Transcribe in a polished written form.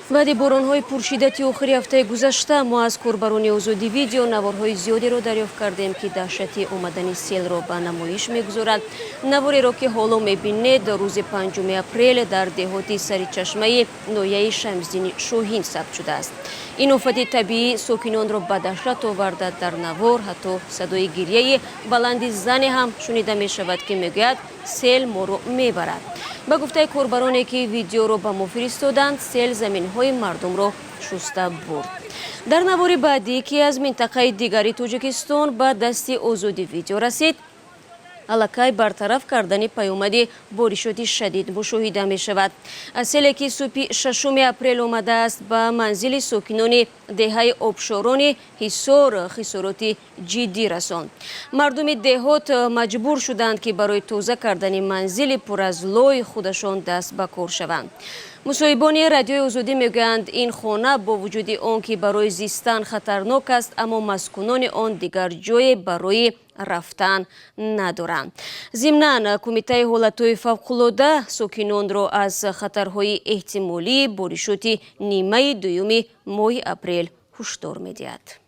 Баъди боронҳои пуршиддати охири ҳафтаи гузашта мо аз корбарони Озодӣ Видео наворҳои зиёдеро дарёфт кардем, ки даҳшати омадани селро ба намоиш мегузорад. Навореро, ки ҳоло мебинед, рӯзи 5 апрел дар деҳоти Саричашмаи ноҳияи Шамсиддини Шоҳин сабт шудааст. Ин офати табиӣ сокинонро ба даҳшат оварда. Дар навор ҳатто садои гирьяи баланди зане ҳам шунида мешавад, ки мегӯяд: «Сел моро мебарад». Ба гуфтаи корбароне, ки видеоро ба мо фиристоданд, сел заминҳои мардумро шуста бурд. Дар навори баъдӣ, ки аз минтақаи дигари Тоҷикистон ба дасти Озодӣ Видео расид, аллакай бартараф кардани паёмади боришоти шадид мушоҳида мешавад. Селе, ки субҳи 6 апрел омадааст, ба манзили сокинони деҳаи Обшорони Ҳисор хисороти ҷиддӣ расонд. Мардуми деҳот маҷбур шуданд, ки барои тоза кардани манзили пур аз лой худашон даст ба кор шаванд. Мусоҳибони Радиои Озодӣ мегӯянд, ин хона бо вуҷуди он ки барои зистан хатарнок аст, аммо маскунони он дигар ҷое барои рафтан надоранд. Зимнан, Кумитаи ҳолатҳои фавқулода сокинонро аз хатарҳои эҳтимолии боришоти нимаи дуюми моҳи апрел ҳушдор медиҳад.